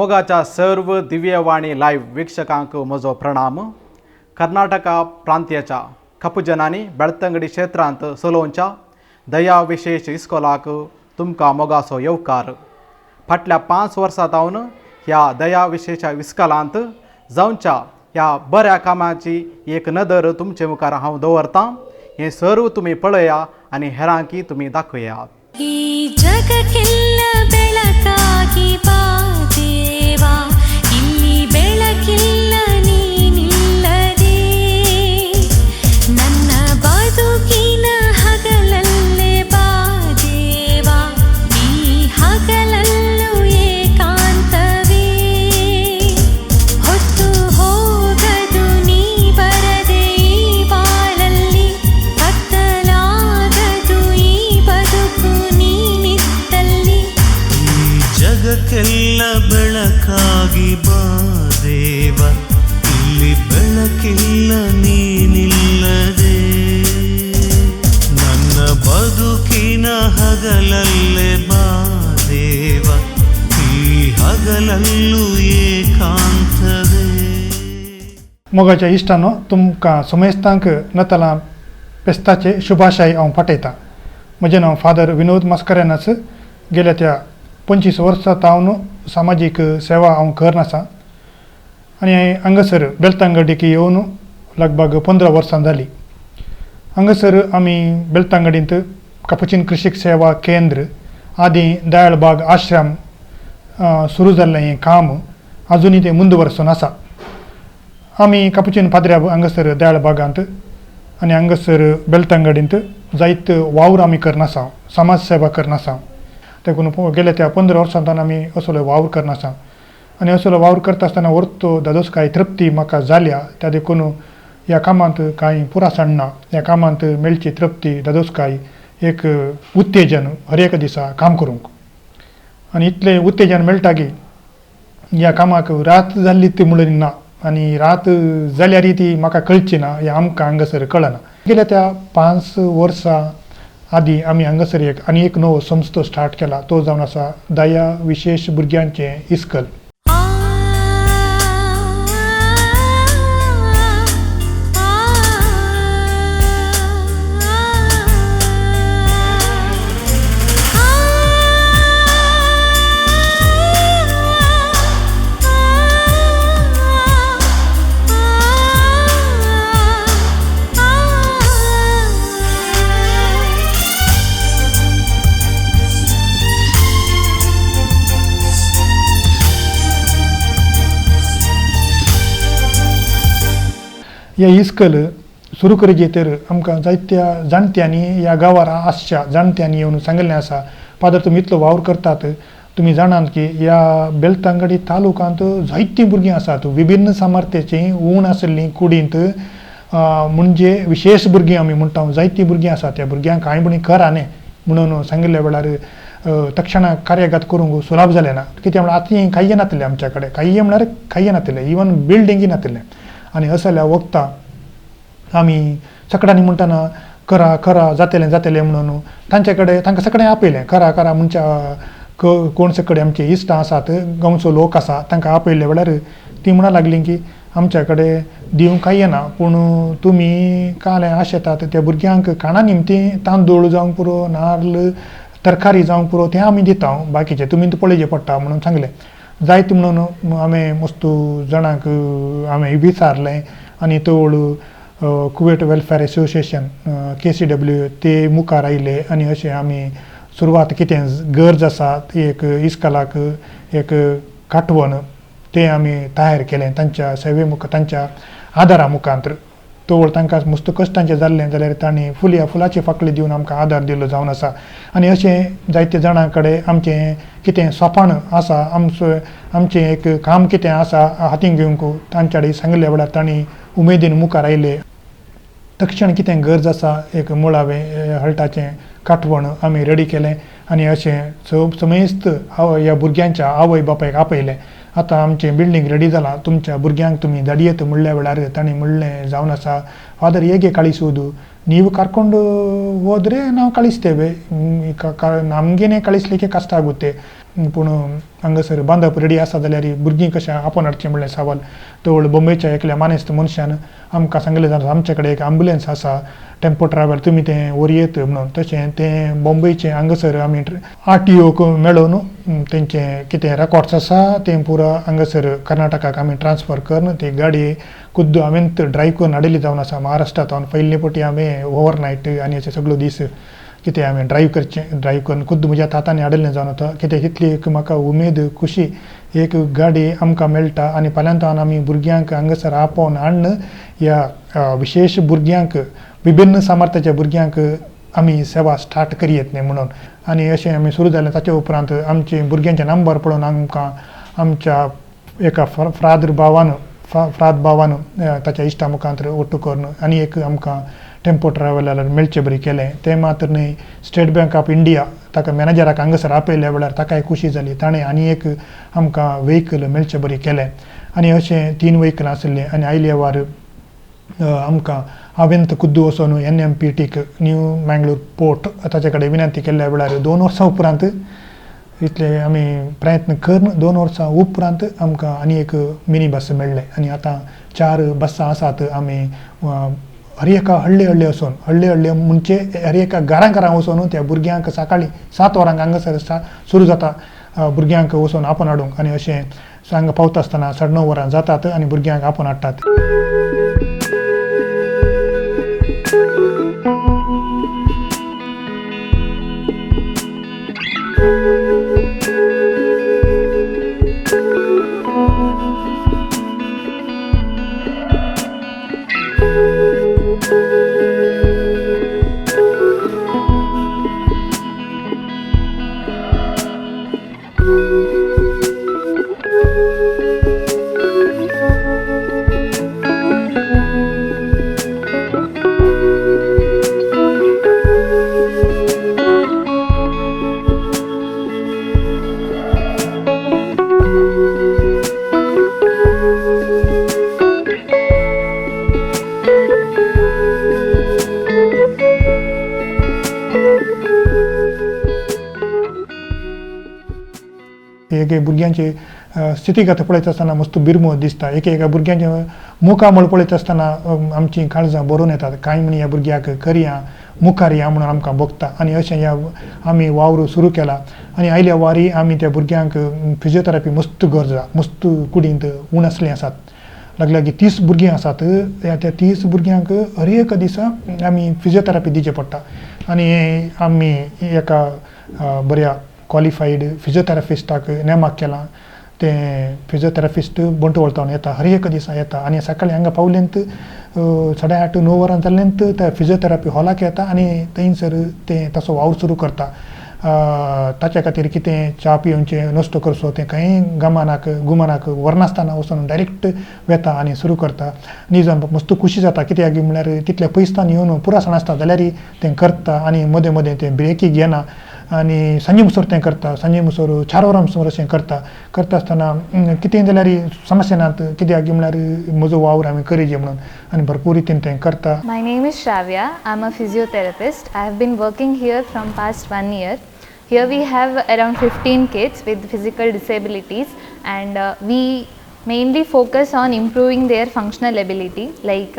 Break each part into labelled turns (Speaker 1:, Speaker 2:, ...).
Speaker 1: मोगाच्या सर्व दिव्यवाणी लायव्ह वीक्षकांक म्हजो प्रणाम. कर्नाटका प्रांत्याच्या कपुजनांनी बेळतंगडी क्षेत्रांत चलोवच्या दया विशेष इस्कोलाक तुमकां मोगाचो येवकार. फाटल्या 5 वर्सां जावन ह्या दया विशेश इस्कोलांत जावच्या ह्या बऱ्या कामाची एक नदर तुमचे मुखार हांव दवरतां. हें सर्व तुमी पळया आनी हेरांकी तुमी दाखया.
Speaker 2: ಜಗಕ್ಕೆಲ್ಲ ಬೆಳಕಾಗಿ ಬಾ ದೇವಾ, ಇಲ್ಲಿ ಬೆಳಕಿಲ್ಲ ನೀನಿಲ್ಲದೆ, ನನ್ನ ಬದುಕಿನ ಹಗಲಲ್ಲೇ ಬಾ ದೇವಾ, ಈ ಹಗಲಲ್ಲೂ ಏಕಾಂತವೇ, ಹೊತ್ತು ಹೋಗದು ನೀ ಬರದೆ ಈ ಬಾಳಲ್ಲಿ, ಕತ್ತಲಾಗದು ಈ ಬದುಕು ನೀನಿದ್ದಲ್ಲಿ.
Speaker 3: ಈ ಜಗಕ್ಕೆಲ್ಲ ಬೆಳಕಾಗಿ ಬಾ ದೇವ, ಇಲ್ಲಿ ಬೆಳಕಿಲ್ಲ ನೀನಿಲ್ಲದೆ, ನನ್ನ ಬದುಕಿನ ಹಗಲಲ್ಲೇ ಬಾ ದೇವ, ಈ ಹಗಲಲ್ಲೂ ಏಕಾಂತವೇ.
Speaker 4: मोगाच्या इश्टानो, तुमकां समेस्तांक नतालां पेस्ताचे शुभाशय हांव पाठयतां. म्हजें नांव फादर विनोद मास्करेन्हास. गेल्या त्या 25 वर्सां तावन सामाजीक सेवा हांव करन आसा आनी हांवें हांगासर बेलतांगडीक येवन लगभग 15 वर्सां जालीं. हांगासर आमी बेलतांगडींत कपुचीन कृषीक सेवा केंद्र आदी दयाळबाग आश्रम सुरू जाल्लें हें काम आजुनूय तें मुंदवर्सून आसा. आमी कपुचीन पाद्र्या हांगासर दयाळबागांत आनी हांगासर बेलतांगडींत जायत वावर आमी करना आसा, समाज सेवा करना आसा. देखून गेल्या त्या 15 वर्सांतान आमी असलो वावर करना आसा आनी असलो वावर करता आसतना वर्तो दादोसकाय तृप्ती म्हाका जाल्या. त्या देखून ह्या कामांत कांय पुरासण ना. ह्या कामांत मेळची तृप्ती, दादोसकाय एक उत्तेजन हर एका दिसा काम करूंक, आनी इतलें उत्तेजन मेळटा की ह्या कामाक रात जाल्ली ती म्हणून ना आनी रात जाल्यारय ती म्हाका कळची ना, हें आमकां हांगासर कळना. गेल्या त्या 5 वर्सां आदी आमी हांगासर एक आनी एक नवो संस्थो स्टार्ट केला, तो जावन आसा दया विशेश भुरग्यांचें इस्कल. हे इस्कल सुरू करचें तर आमकां जायत्या जाणट्यांनी ह्या गांवार आसच्या जाणट्यांनी येवन सांगिल्लें आसा, फादर तुमी इतलो वावर करतात, तुमी जाणात की ह्या बेलतांगडी तालुकांत जायतीं भुरगीं आसात विभिन्न सामर्थ्याचीं, ऊण आशिल्लीं कुडींत, म्हणजे विशेश भुरगीं आमी म्हणटा, जायतीं भुरगीं आसात. त्या भुरग्यांक कांय बणी करा न्ही म्हणून सांगिल्ल्या वेळार तक्षणा कार्यगत करूंक सुलभ जालें ना. कित्याक म्हळ्यार आतां कांय नातिल्लें आमच्या कडेन, कांय म्हळ्यार कांय नातिल्लें, इवन बिल्डिंगय नातिल्लें. आनी असल्या वखदां आमी सगळ्यांनी म्हणटना करा करा जातलें जातलें म्हणून तांचे कडेन तांकां सगळें आपयलें, करा करा म्हणच्या कोण सगळे आमचे इश्टां आसात, गांवचो लोक आसा, तांकां आपयले वेळार ती म्हणा लागलीं की आमच्या कडेन दिवंक कांय येना, पूण तुमी काल आशेतात त्या भुरग्यांक खाणा निमतीं तांदूळ जावंक पुरो, नाल्ल तरकारी जावंक पुरो, तें आमी दिता, बाकीचें तुमी पळोवचें पडटा म्हणून सांगलें. जायत म्हणून हांवें मस्तू जाणांक हांवें विचारलें आनी तवळ कुवेट वेलफेअर एसोसिएशन KCW ते मुखार आयले आनी अशें आमी सुरवात कितें गरज आसा ती एक इस्कलाक एक काटवण तें आमी तयार केलें तांच्या सेवे मुखार, तांच्या आदारा मुखार. तवळ तांकां मस्त कश्टांचें जाल्लें जाल्यार तांणी फुलाची फाकली दिवन आमकां आदार दिलो जावन आसा. आनी अशें जायते जाणां कडेन आमचें कितें सोपान आसा, आमचो आमचें एक काम कितें आसा हातीन घेवंक तांच्या कडेन सांगिल्ल्या वेळार तांणी उमेदीन मुखार आयले. तक्षण कितें गरज आसा एक मुळावें हळटाचें काटवण आमी रेडी केलें आनी अशें समेस्त ह्या भुरग्यांच्या आवय बापायक आपयलें. आतां आमचें बिल्डींग रेडी जालां, तुमच्या भुरग्यांक तुमी धाडयेत म्हणल्या वेळार तांणी म्हणलें जावन आसा, फादर ಹೇಗೆ ಕಳಿಸುವುದು, ನೀವು ಕರ್ಕೊಂಡು ಹೋದರೆ ನಾವು ಕಳಿಸ್ತೇವೆ, ನಮಗೇನೆ ಕಳಿಸ್ಲಿಕ್ಕೆ ಕಷ್ಟ ಆಗುತ್ತೆ. पूण हांगासर बांदप रेडी आसा जाल्यार भुरगीं कशें आपोवन हाडचें म्हणलें सवाल. तवळ बॉम्बेच्या एकल्या मानेस्त मनशान आमकां सांगलें जाल्यार आमचे कडेन एक ॲम्बुलन्स आसा, टेम्पो ट्रॅव्हल, तुमी तें व्हरयेत म्हणून. तशें तें बॉम्बेचें हांगासर आमी आर.टी.ओक मेळोवन तेंचें कितें रेकॉर्ड्स आसा तें पुरा हांगासर कर्नाटकाक आमी ट्रान्सफर करून ती गाडी खुद्द हांवेंत ड्रायव करून हाडिल्ली जावन आसा महाराष्ट्रांत. पयले फावटी हांवें ओवरनायट आनी अशें सगळो दीस कितें हांवें ड्रायव करचें, ड्रायव करून खुद्द म्हज्या हातांनी हाडिल्लें जावन आतां कित्याक इतली एक म्हाका उमेद खुशी एक गाडी आमकां मेळटा आनी फाल्यांतान आमी भुरग्यांक हांगासर आपोवन हाडून ह्या विशेश भुरग्यांक, विभिन्न सामर्थ्याच्या भुरग्यांक आमी सेवा स्टार्ट करयेत न्ही म्हणून. आनी अशें आमी सुरू जालें. ताचे उपरांत आमचे भुरग्यांचे नंबर पळोवन आमकां आमच्या एका फ्राद भावान फ्राद भावान ताच्या इश्टा मुखांत ओट्टू करून आनी एक आमकां टेम्पो ट्रॅव्हलर मेळचे बरी केलें. तें मात्र न्ही, स्टेट बँक ऑफ इंडिया ताका मॅनेजराक हांगासर आपयल्या वेळार ताकाय खुशी जाली, ताणें आनी एक आमकां व्हेकल मेळचे बरी केलें. आनी अशें 3 व्हेकल आशिल्लीं. आनी आयल्या वार आमकां हांवें खुद्द वचून एन.एम.पी.टीक न्यू मँगलोर पोर्ट ताचे कडेन विनंती केल्ल्या वेळार 2 वर्सां उपरांत इतले आमी प्रयत्न करून 2 वर्सां उपरांत आमकां आनी एक मिनी बस मेळ्ळें. आनी आतां 4 बसां आसात. आमी हर एका हळ्ळे हळ्ळे वचून, हळ्ळे हळ्ळे म्हणजे हर एका घरां घरां वचून त्या भुरग्यांक सकाळीं 7 वरांक हांगासर सुरू जाता भुरग्यांक वचून आपोवन हाडूंक. आनी अशें हांगा पावता आसतना 9:30 वरां जातात आनी भुरग्यांक आपोवन हाडटात. एक भुरग्यांची स्थितीगत पळयता आसतना मस्त बिरमो दिसता. एक एका भुरग्यांचे मुखामळ पळयता आसतना आमचीं काळजां भरून येतात, कांय म्हण ह्या भुरग्याक करया मुखार या म्हणून आमकां भोगता. आनी अशें ह्या आमी वावर सुरू केला. आनी आयल्या वारी आमी त्या भुरग्यांक फिजियोथेरपी मस्त गरज आसा, मस्त कुडींत उण आसलीं आसात, लागीं लागीं 30 भुरगीं आसात. त्या 30 भुरग्यांक हर एका दिसा आमी फिजियोथेरपी दिवचें पडटा. आनी आमी एका बऱ्या क्वॉलिफायड फिजियोथेरपिस्टाक नेमक केलां. तें फिजियोथेरपिस्ट बंटवाळ तावन येता, हर एका दिसा येता. आनी सकाळीं हांगा पावलेंत 8:30 9 वरां जाल्लेंत त्या फिजियोथेरपी हॉलाक येता आनी थंयसर तें तसो वावर सुरू करता. ताच्या खातीर कितें च्या पिवचें नश्टो करचो तें कांय गमनाक गुमनाक व्हरनासतना वचून डायरेक्ट वेता आनी सुरू करता. निजान मस्त खुशी जाता, कित्याक म्हणल्यार तितल्या पयसतान येवन पुरासण आसता जाल्यार तें करता आनी मदें मदें तें ब्रेकी घेना आनी सांजे मुसर तें करता. सांजे मुसर 4 वरां मुसर अशें करता. करता आसतना कितें जाल्यार समस्या नात, कित्याक म्हणल्यार म्हजो वावर हांवें करीजे म्हणून आनी भरपूर रितीन तें करता.
Speaker 5: My name is Shravya. I am a physiotherapist. I have been working here from past 1 year. Here we have around 15 kids with physical disabilities, and we mainly focus on improving their functional ability, like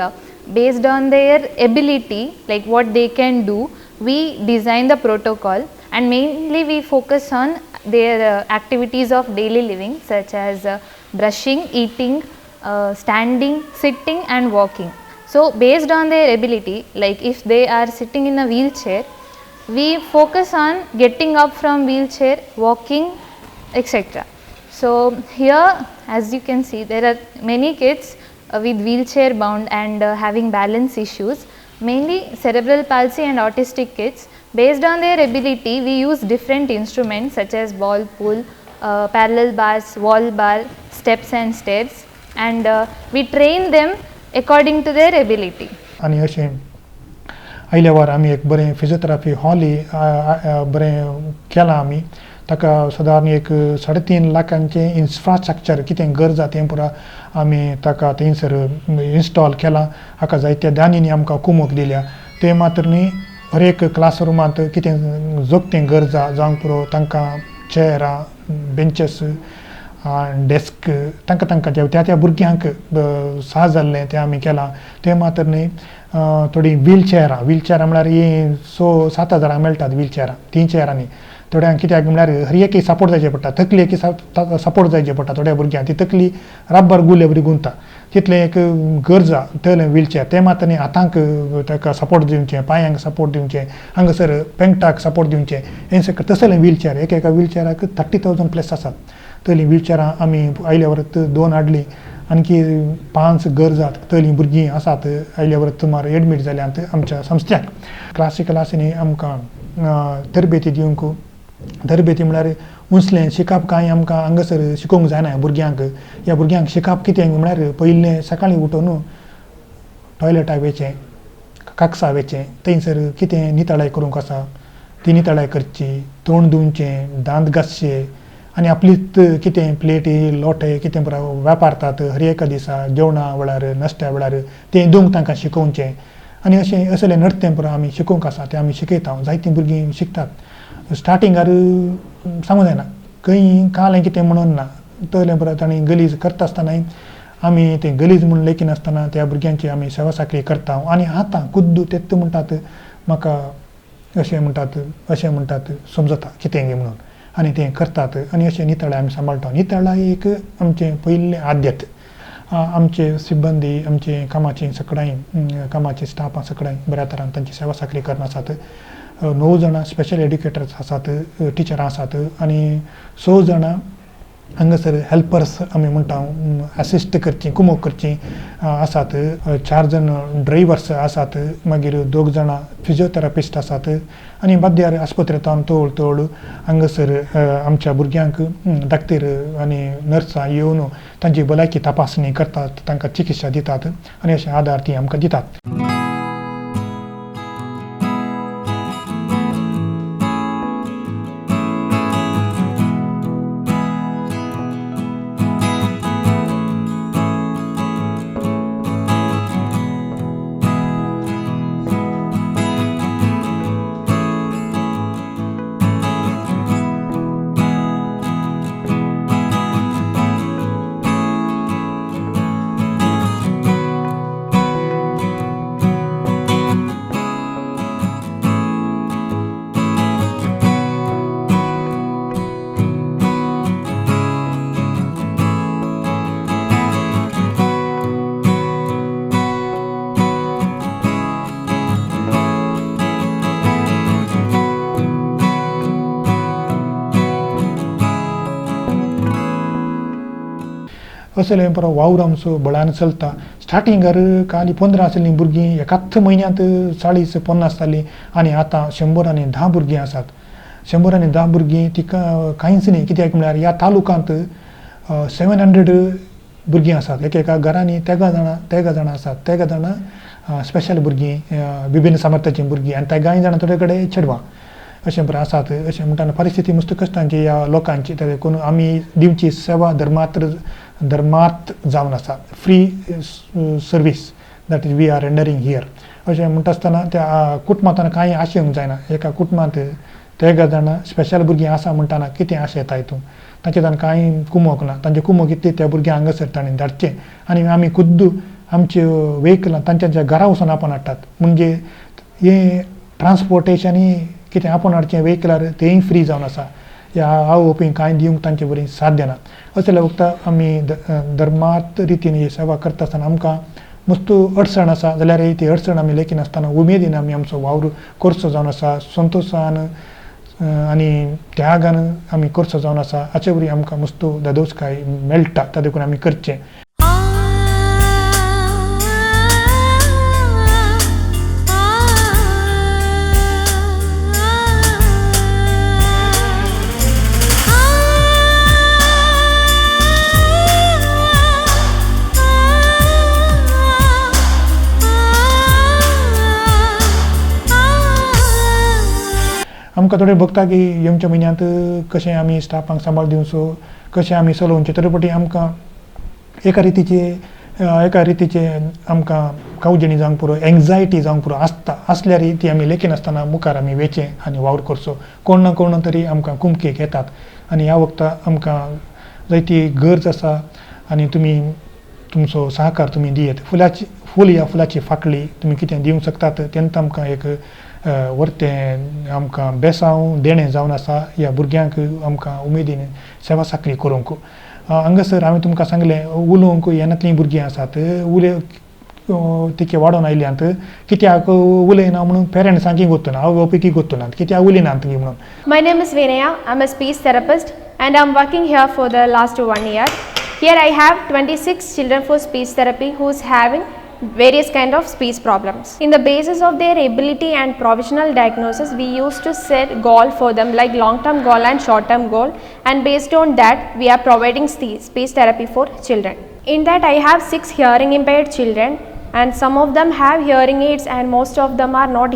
Speaker 5: based on their ability, like what they can do, we design the protocol, and mainly we focus on their activities of daily living such as brushing, eating, standing, sitting and walking. So based on their ability, like if they are sitting in a wheelchair, we focus on getting up from wheelchair, walking, etc. So here, as you can see, there are many kids with wheelchair bound and having balance issues, mainly cerebral palsy and autistic kids. Based on their ability, we use different instruments such as ball pool, parallel bars, wall bar, steps and stairs, and we train them according to their ability.
Speaker 4: आनी अशें आयल्या वार आमी एक बरें physiotherapy holy बरें केलां आमी. ताका सादारण एक 3.5 लाखांचें इन्फ्रास्ट्रक्चर कितें गरज आसा तें पुरा आमी ताका थंयसर इन्स्टॉल केलां. हाका जायत्या दानींनी आमकां कुमक दिल्या. तें मात्र न्ही, हर एक क्लासरुमांत कितें जोगतें गरज आसा जावंक पुरो तांकां चेरां बेंचेस, डेस्क तांकां तांकां त्या त्या भुरग्यांक साज जाल्लें तें आमी केलां. तें मात्र न्ही, थोडीं व्हीलचॅरां, व्हीलचॅरां म्हळ्यार हीं 6-7 हजारांक मेळटात व्हीलचॅरां. तीं चॅरांनी थोड्यांक कित्याक म्हळ्यार हर एक सपोर्ट जायचे पडटा, तकलेक सपोर्ट जायचे पडटा. थोड्या भुरग्यांक ती तकली रब्बर गुले बरी गुंता, तितलें एक गरज आहा व्हीलचॅर. तें मात न्ही, हातांक ताका सपोर्ट दिवचें, पांयांक सपोर्ट दिवचें, हांगासर पेंगटाक सपोर्ट दिवचें, हें सगळें तसलें व्हीलचॅर. एक एका व्हीलचॅराक 30,000 प्लस आसात. तयलीं व्हीलचॅरां आमी आयल्या वरत 2 हाडलीं, आणखी 5 गरज आहात. तयलीं भुरगीं आसात आयल्या वरत सुमार एडमीट जाल्यांत आमच्या संस्थ्याक. क्लासिकल आसनी आमकां तरबेती दिवंक, तरबेती म्हळ्यार उंचलें शिकप कांय आमकां हांगासर शिकोवंक जायना भुरग्यांक. ह्या भुरग्यांक शिकप कितें म्हळ्यार पयलें सकाळीं उठून टॉयलेटाक वयचें, काकसा वयचें, थंयसर कितें नितळाय करूंक आसा ती नितळाय करची, तोंड धुवचें, दांत घासचे आनी आपलीच कितें प्लेटी लोटे कितें वापरतात हर एका दिसा जेवणा वेळार, नाश्त्या वेळार, तें धुवंक तांकां शिकोवचें. आनी अशें असलें नडतें पुरो आमी शिकोवंक आसा, तें आमी शिकयता. जायतीं भुरगीं शिकतात. स्टार्टिंगार सांगूं जायना खंय कालें कितें म्हणून ना, तयलें पुरो तांणी गलीज करता आसतनाय आमी तें गलीज म्हूण लेखिनासतना त्या भुरग्यांची आमी सेवा साकरी करता. आनी आतां खुद्द तेत्त म्हणटात म्हाका, अशें म्हणटात, अशें म्हणटात, समजता कितें म्हणून, आनी तें करतात. आनी अशें नितळाय आमी सांबाळटा. नितळाय एक आमचें पयलें आद्यत. आमचे सिब्बंदी आमचे कामाची सगळ्यांय कामाची स्टाफ सगळ्यांय बऱ्या तरान तांची सेवा साकरी करून आसात. 9 जाणां स्पेशल एड्युकेटर्स आसात, टिचरां आसात आनी 6 जाणां हांगासर हेल्पर्स आमी म्हणटा, असिस्ट करची, कुमोक करची आसात. 4 जाण ड्रायव्हर्स आसात, मागीर 2 जाणां फिजियोथेरपिस्ट आसात आनी बाद्यार आस्पत्रेंत तोळ तोळ हांगासर आमच्या भुरग्यांक डाक्टर आनी नर्सां येवन तांची भलायकी तपासणी करतात, तांकां चिकित्सा दितात आनी अशें आदार ती आमकां दितात. असलें बरो वावर आमचो बळान चलता. स्टार्टिंगार खाली 15 आसलीं भुरगीं, एकाच म्हयन्यांत 40-50 जालीं आनी आतां 110 भुरगीं आसात. 110 भुरगीं तिका कांयच न्ही, कित्याक म्हळ्यार ह्या तालुकांत 700 भुरगीं आसात. एक एका घरांनी तेगां जाणां, तेगां जाणां आसात, तेगां जाणां स्पेशल भुरगीं, विभिन्न सामर्थ्याचीं भुरगीं आनी तेगांय जाणां थोडे कडेन चेडवां अशें बरें आसात. अशें म्हणटा परिस्थिती मस्त कश्टांची ह्या लोकांची. देखून आमी दिवची सेवा धर्मात्र धर्मार्थ जावन आसा, free service that is we are rendering here. अशें म्हणटा आसतना त्या कुटुंबांत कांय आशेवंक जायना. एका कुटुंबांत तेगां जाणां स्पेशल भुरगीं आसा म्हणटाना कितें आशेताय तूं, तांचे तांकां कांय कुमोक ना. तांचे कुमोक इतली त्या भुरग्यांक हांगासर तांणी धाडचें आनी आमी खुद्द आमच्यो वेहिकलां तांच्या घरा वचून आपोवन हाडटात. म्हणजे हें ट्रान्सपोर्टेशनूय कितें आपोवन हाडचें वेहिकलार तेंय फ्री जावन आसा. ह्या आवय बापूय कांय दिवंक तांचे बरी साध्य ना. असल्या वखदां आमी धर्मार्थ रितीन ही सेवा करता आसतना आमकां मस्त अडचण आसा जाल्यार ती अडचण आमी लेखिनासतना उमेदीन आमी आमचो वावर करचो जावन आसा, संतोशान आनी त्यागान आमी करचो जावन आसा. हाचे वरवीं आमकां मस्त धादोसकाय मेळटा, त्या देखून आमी करचें. आमकां थोडे बघता की येवच्या म्हयन्यांत कशें आमी स्टाफांक सांबाळ दिवचो, कशें आमी चलोवचें. तरी पटी आमकां एका रितीचे एका रितीचे आमकां कावजेणी जावंक पुरो, एंग्जायटी जावंक पुरो आसता आसल्यार ती आमी लेखिनासतना मुखार आमी वेचें आनी वावर करचो. कोण ना कोण तरी आमकां कुमकेक येतात आनी ह्या वखता आमकां जायती गरज आसा आनी तुमी तुमचो सहकार तुमी दियत. फुलाची फूल ह्या फुलाची फाकळी तुमी कितें दिवंक शकतात तेन्ना आमकां एक वरतें आमकां बेसांव देणें जावन आसा ह्या भुरग्यांक आमकां उमेदीन सेवा साकरी करूंक. हांगासर हांवें तुमकां सांगलें उलोवंक येनातलीं भुरगीं आसात, उलय तिके वाडोवन आयल्यांत कित्याक उलयना म्हणून पेरंट्सांकय गोत्तना, आवय बापूयकय गोत्तनात कित्याक उलयनात म्हणून.
Speaker 6: My name is Vinaya. I am a speech therapist and I am working here for the last 1 year. Here I have 26 children for speech therapy who is having various kind of speech problems. In the basis of their ability and provisional diagnosis, we used to set goal for them like long term goal and short term goal, and based on that we are providing speech therapy for children. In that I have 6 hearing impaired children, and some of them have hearing aids and most of them are not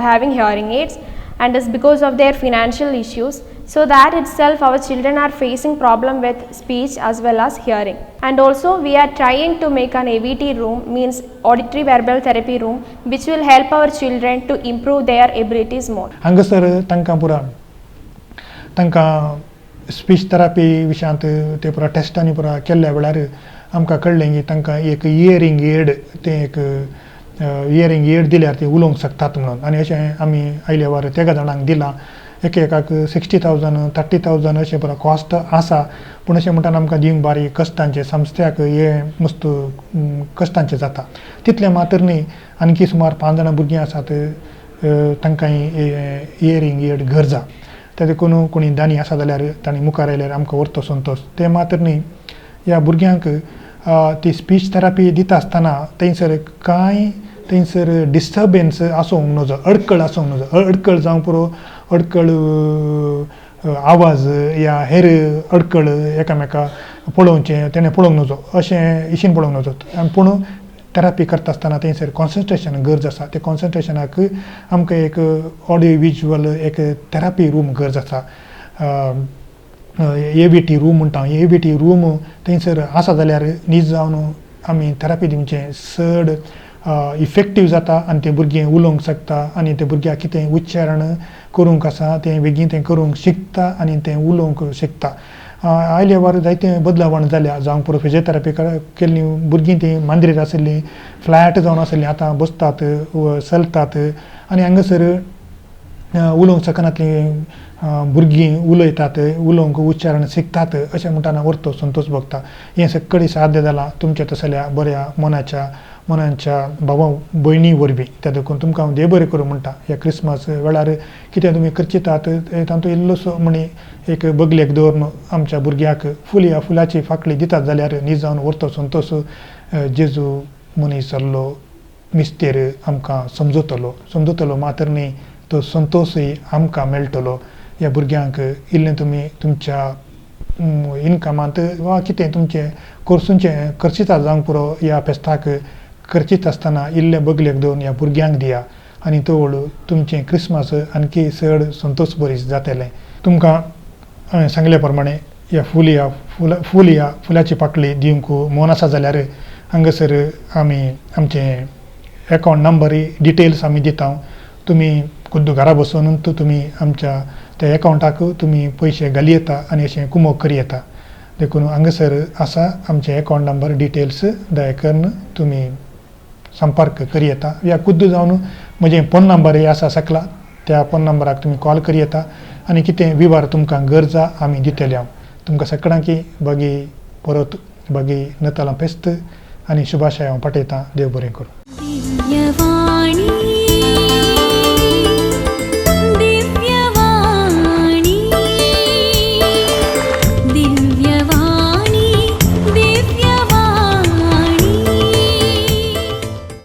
Speaker 6: having hearing aids, and it's because of their financial issues. So that itself our children are facing problem with speech as well as hearing. And also we are trying to make an AVT room, means auditory verbal therapy room, which will help our children to improve their abilities more.
Speaker 4: हांगासर तांकां पुरा तांकां speech therapy विशयांत ते पुरा टेस्टांनी पुरा केल्ल्या वेळार आमकां कळ्ळें की तांकां एक इयरींग एड तें एक इयरींग एड दिल्यार ती उलोवंक शकतात म्हणून. आनी अशें आमी आयल्या वार तेगा जाणांक दिलां, एक एकाक 60,000 30,000 अशें पुरो कॉस्ट आसा. पूण अशें म्हणटाना आमकां दिवंक बारीक कश्टांचें संस्थ्याक हें मस्त कश्टांचें जाता. तितलें मात्र न्ही, आणकी सुमार 5 जाणां भुरगीं आसात तांकां इयरींग एड गरज आसा. ते देखून कोणी दानी आसा जाल्यार तांणी मुखार आयल्यार आमकां व्हरतो संतोश. तें मात्र न्ही, ह्या भुरग्यांक ती स्पीच थेरपी दिता आसतना थंयसर कांय थंयसर डिस्टर्बन्स आसूंक नजो, अडकळ आसूंक नजो. अडकळ जावंक पुरो, अडकळ आवाज या हेर अडकळ एकामेका पळोवचें तेणें पळोवंक नजो, अशें इशीन पळोवंक नजो. पूण थेरपी करता आसतना थंयसर कॉन्सन्ट्रेशन गरज आसा. ते कॉन्सन्ट्रेशनाक आमकां एक ऑडियो विज्युअल एक थेरपी रूम गरज आसा. AVT room म्हणटा, AVT room थंयसर आसा जाल्यार नीज जावन आमी थेरपी दिवचें चड इफेक्टीव जाता आनी ते भुरगें उलोवंक शकता आनी ते भुरग्याक कितें उच्चारण करूंक आसा तें बेगीन तें करूंक शिकता आनी तें उलोवंक शिकता. आयले वार जायते बदलावण जाल्या, जावंक पुरो फिजियोथेरपी केल्लीं भुरगीं तीं मांद्रेर आशिल्लीं, फ्लॅट जावन आशिल्लीं, आतां बसतात चलतात आनी हांगासर उलोवंक शकनातलीं भुरगीं उलयतात, उलोवंक उच्चारण शिकतात. अशें म्हणटाना व्हरतो संतोश भोगता. हें सगळें साध्य जालां तुमच्या तसल्या बऱ्या मनाच्या भावा भयणी वरवीं. त्या देखून तुमकां हांव देव बरें करूं म्हणटा. ह्या क्रिसमस वेळार कितें तुमी करचितात तातूंत इल्लोसो म्हणी एक बगलेक दवरून आमच्या भुरग्याक फूल ह्या फुलाची फाकळी दितात जाल्यार नीज जावन व्हरतो संतोश जेजू मनीस जाल्लो मिस्तेर आमकां समजतलो, समजतलो मात्र न्ही तो संतोशूय आमकां मेळटलो. ह्या भुरग्यांक इल्लें तुमी तुमच्या इनकमांत वा कितें तुमचें कोर्सूंचें खर्चिता जावंक पुरो ह्या फेस्ताक खर्चीत आसतना इल्लें बगलेक दवरून ह्या भुरग्यांक दिया आनी तवळ तुमचें क्रिसमस आणकी चड संतोश बरीस जातलें. तुमकां हांवें सांगले प्रमाणे ह्या फूल ह्या फुलाची पाकळी दिवंक मन आसा जाल्यार हांगासर आमी आमचें एकावंट नंबरूय डिटेल्स आमी दिता. तुमी खुद्द घरा बसून तुमी आमच्या त्या एकावंटाक तुमी पयशे घाली येता आनी अशें कुमोक करी येता. देखून हांगासर आसा आमचें एकावंट नंबर डिटेल्स, दया करून तुमी संपर्क करी येता. या खुद्द जावन म्हजें फोन नंबरय आसा सकला, त्या फोन नंबराक तुमी कॉल करी येता आनी कितें विवार तुमकां गरज आमी दितले. हांव तुमकां सगळ्यांकी बागी परत बागी नतालां फेस्त आनी शुभाशय हांव पाठयतां. देव बरें करूं.